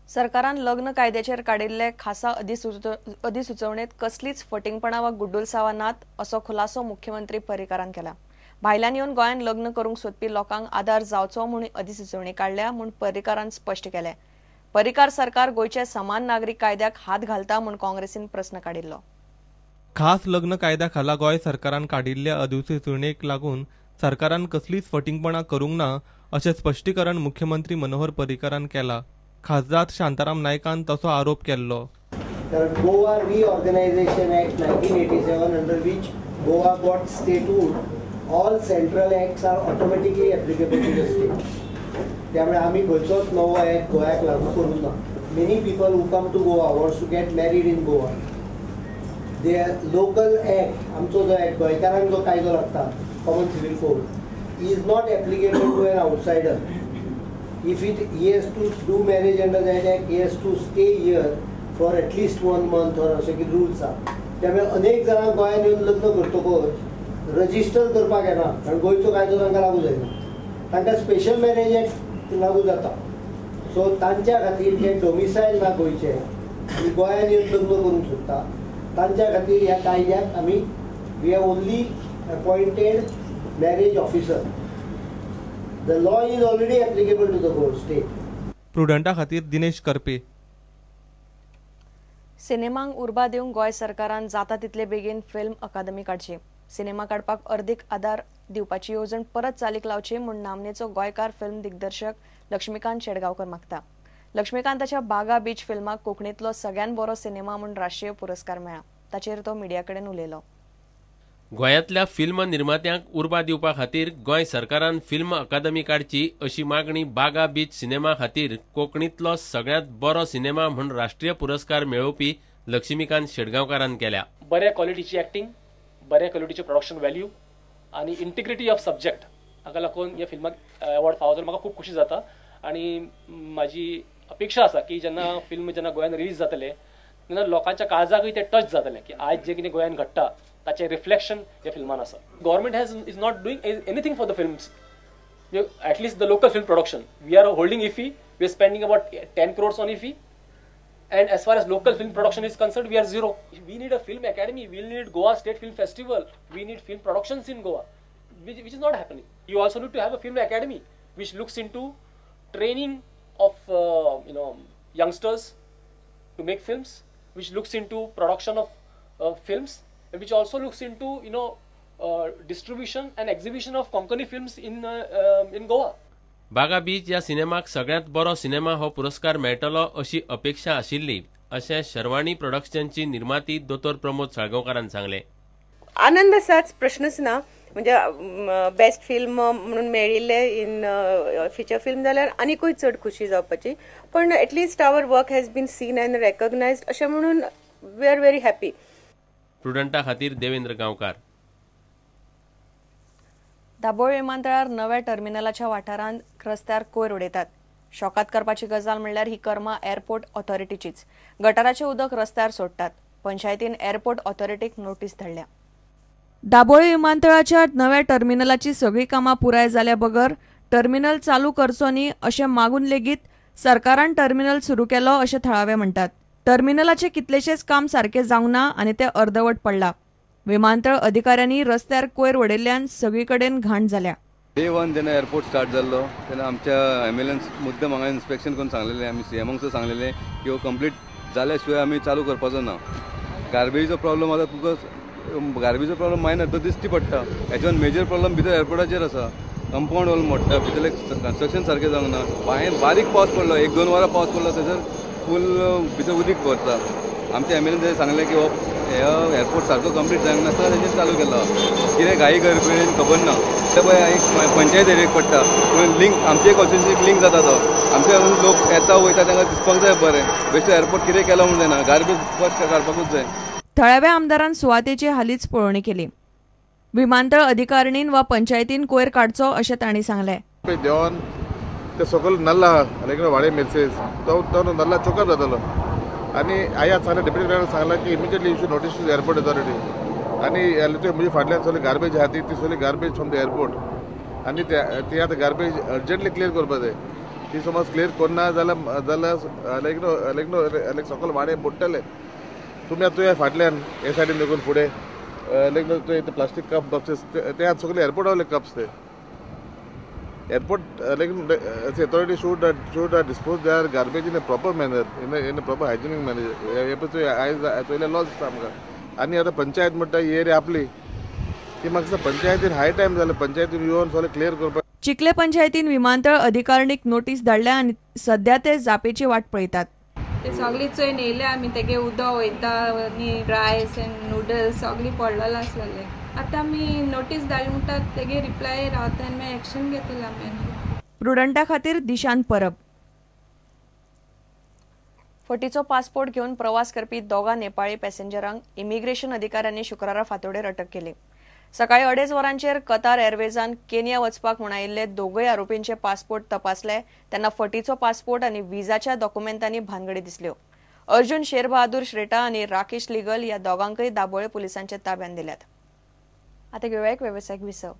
सरकारान लग्न कायद्याचेर काडिल्ले खासा अधिसुचोवणेंत कसलीच फटिंगपणा वा गुड्डुलसावां नात असो खुलासो मुख्यमंत्री पर्रीकारान केला. भायल्यान येवन गोंयांत लग्न करूंक सोदपी लोकांक आदार जावचो म्हूण अधिसुचोवणी काडल्या म्हूण पर्रीकारान स्पश्ट केलें. पर्रीकार सरकार गोंयच्या समान नागरीक कायद्याक हात घालता म्हूण काँग्रेसीन प्रस्न काडिल्लो. खास लग्न कायद्या खाला गोंय सरकारान काडिल्ल्या अधिसुचोवणेक लागून सरकारान कसलीच फटिंगपणां करूंक ना अशें स्पश्टीकरण मुख्यमंत्री मनोहर पर्रीकारान केला. खासदार शांताराम नायकान तसो आरोप केल्लो. कारण Goa reorganisation act 1987 under which Goa got statehood, all central acts are automatically applicable to the state. त्यामुळे आमी खंयचोच नवो एक्ट गोव्याक लागू करूंक ना. Many people who come to Goa wants to get married in Goa, they local act, आमचो जो act गोंयकारांक जो कायदो लागता common civil code is not applicable to an outsider. If he has to do marriage under that act, he has to stay here for at least 1 month or अशें कितें rules आसा. त्यामुळे अनेक जाणां गोंयांत येवन लग्न करतकच रजिस्टर करपाक येना, कारण गोंयचो कायदो तांकां लागू जायना, तांकां स्पेशल मॅरेज एक्ट लागू जाता. सो तांच्या खातीर जे डोमिसायल ना गोंयचे आनी गोंयांत येवन लग्न करूंक सोदता तांच्या खातीर ह्या कायद्याक आमी we have only appointed marriage officer. The law is already applicable to the whole state. प्रुडंटा खातीर दिनेश करपे. सिनेमांक उर्बा दिवंक गोंय सरकारान जाता तितले बेगीन फिल्म अकादमी काडची. सिनेमा काडपाक अर्दीक आदार दिवपाची येवजण परत चालीक लावची म्हूण नामनेचो गोंयकार फिल्म दिग्दर्शक लक्ष्मीकांत शेडगांवकर मागता. लक्ष्मीकांताच्या बागा बीच फिल्माक कोंकणींतलो सगळ्यात बरो सिनेमा म्हूण राष्ट्रीय पुरस्कार मेळ्ळा. ताचेर तो मिडिया कडेन उलयलो. गोंयांतल्या फिल्म निर्मात्यांक उर्बा दिवपा खातीर गोंय सरकारान फिल्म अकादमी काडची अशी मागणी बागा बीच सिनेमा खातीर कोंकणींतलो सगळ्यांत बरो सिनेमा म्हूण राष्ट्रीय पुरस्कार मेळोवपी लक्ष्मीकांत शेडगांवकारान केल्या. बऱ्या क्वॉलिटीची एक्टिंग, बऱ्या क्वॉलिटीचे प्रोडक्शन व्हॅल्यू आनी इंटिग्रिटी ऑफ सब्जेक्ट हाका लागून ह्या फिल्माक अवॉर्ड फावो जालो. म्हाका खूब खुशी जाता आनी म्हाजी अपेक्षा आसा की जेन्ना फिल्म जेन्ना गोंयांत रिलीज जातलें तेन्ना लोकांच्या काळजाकूय तें टच जातलें की आयज जें कितें गोंयांत घडटा ताचें रिफ्लेक्शन ह्या फिल्मान आसा. Government has is not doing anything for the films, at least the local film production. We are holding IFFI, we are spending about 10 crores on IFFI, and as far as local film production is concerned, we are zero. We need a film academy, we need Goa State Film Festival, we need film productions in Goa, which is not happening. You also need to have a film academy which looks into training of youngsters to make films, which looks into production of films, and which also looks into distribution and exhibition of Konkani films in Goa. Baga beach ह्या सिनेमाक सगळ्यांत बरो cinema हो पुरस्कार मेळटलो अशी अपेक्षा आशिल्ली अशें शर्वाणी प्रोडक्शनची निर्माती दोतोर प्रमोद साळगांवकारान सांगलें. आनंद आसाच, प्रश्नच ना. म्हणजे बेस्ट फिल्म म्हणून मेळिल्ले इन फिचर फिल्म जाल्यार आनीकूय चड खुशी जावपाची, पण at least our work has been seen and recognised अशें म्हणून we are very happy. प्रुडंटा खातीर देवेंद्र गांवकार. दाबोळी विमानतळार नव्या टर्मिनलाच्या वाठारांत रस्त्यार कोयर उडयतात. शॉकात करपाची गजाल म्हणल्यार ही कर्मा एअरपोर्ट ऑथॉरिटीचीच. गटाराचें उदक रस्त्यार सोडटात. पंचायतीन एअरपोर्ट ऑथॉरिटीक नोटीस धाडल्या. दाबोळी विमानतळाच्या नव्या टर्मिनलाची सगळीं कामां पुराय जाल्या बगर टर्मिनल चालू करचो न्ही अशें मागून लेगीत सरकारान टर्मिनल सुरू केलो अशें थळावे म्हणटात. टर्मिनलाचें कितलेशेच काम सारकें जावंक ना आनी तें अर्दवट पडलां. विमानतळ अधिकाऱ्यांनी रस्त्यार कोयर उडयल्ल्यान सगळी कडेन घाण जाल्या. डे वन जेन्ना एअरपोर्ट स्टार्ट जाल्लो तेन्ना आमच्या एम एल एन मुद्दम हांगा इन्स्पेक्शन करून सांगलेलें, आमी सी एमाक सुद्दां सांगलेलें की हो कंप्लीट जाल्या शिवाय आमी चालू करपाचो ना. गार्बेजीचो प्रॉब्लम आतां तुका गार्बेजीचो प्रॉब्लम मायनर तो दिश्टी पडटा, हेच्यान मेजर प्रॉब्लम भितर एअरपोर्टाचेर आसा. कंपावंड वॉल मोडटा, भितरलें कन्स्ट्रक्शन सारकें जावंक ना. बांयन बारीक पावस पडलो, 1-2 वरां पावस पडलो थंयसर फूल भितर उदीक भरता. आमच्या एम एल एन सांगलें की हो एअरपोर्ट सारको कंप्लीट जावंक नासतना तेंच्यानी चालू केलो. कितें घाई गडबडीन खबर ना. ते पळय एक पंचायत एरियेक पडटा, पूण लिंक आमचे कॉन्स्टिट्युन्सीक लिंक जाता तो. आमचे लोक येता वयता तांकां दिसपाक जाय बरें. बेश्टो एअरपोर्ट कितें केलो म्हूण जायना, गार्बेज फर्स्ट काडपाकूच जाय. थळाव्या आमदारान सुवातेची हालींच पळोवणी केली. विमानतळ अधिकारणीन वा पंचायतीन कोयर काडचो अशें तांणी सांगलें. देवान ते सकयल नल्ला आहा वाडे मिरसेस तो नल्ला चोकअप जातालो आनी आया सांगलें डेप्युटी कलेक्टर सांगलां की immediately issue notice to airport authority. आनी म्हणजे फाटल्यान सगळी गार्बेज आहा ती सगळी गार्बेज फ्रॉम the airport आनी ती आतां गार्बेज अर्जंटली क्लियर करपाक जाय. ती समज क्लियर करना जाल्यार जाल्यार लायक नो लायक नो लायक सकयल वाडे बुडटले. तुमी आतां तुवें फाटल्यान हे सायडीन देखून फुडें लायक नो तुवें प्लास्टीक कप बॉक्सीस ते आतां सगळे एअरपोर्टा वयले कप्स ते. Airport like authority should dispose their garbage in a proper manner, in a proper hygienic manner. हे पळय आयज चोयल्यार लॉस दिसता आमकां. आनी आतां पंचायत म्हणटा ही एरिया आपली, ती म्हाका दिसता पंचायतीन हाय टायम जालें पंचायतीन येवन सगळें क्लियर करपाक. चिखले पंचायतीन विमानतळ अधिकारणीक नोटीस धाडल्या आनी सध्या ते जापेची वाट पळयतात. ते सगळी चोयन येयले आमी, तेगे उदक वयता आनी रायस एंड नुडल्स सगळी पडलेलो आसलेले. आतां आमी नोटीस धाडली म्हणटा तेगे रिप्लाय रावता आनी मागीर एक्शन घेतले आमी. प्रुडंटा खातीर दिशांत परब. फटीचो पासपोर्ट घेवन प्रवास करपी दोगां नेपाळी पॅसेंजरांक इमिग्रेशन अधिकाऱ्यांनी शुक्रारा फांतोडेर अटक केली. सकाळी 2:30 वरांचेर कतार एअरवेजान केनिया वचपाक म्हूण आयिल्ले दोगूय आरोपींचे पासपोर्ट तपासले तेन्ना फटीचो पासपोर्ट आनी विजाच्या डॉक्युमेंटांनी भानगडी दिसल्यो. अर्जुन शेरबहादूर श्रेटा आनी राकेश लिगल ह्या दोगांकय दाबोळे पुलिसांच्या ताब्यात दिल्यात. आतां घेवया एक वेवसायीक विसव.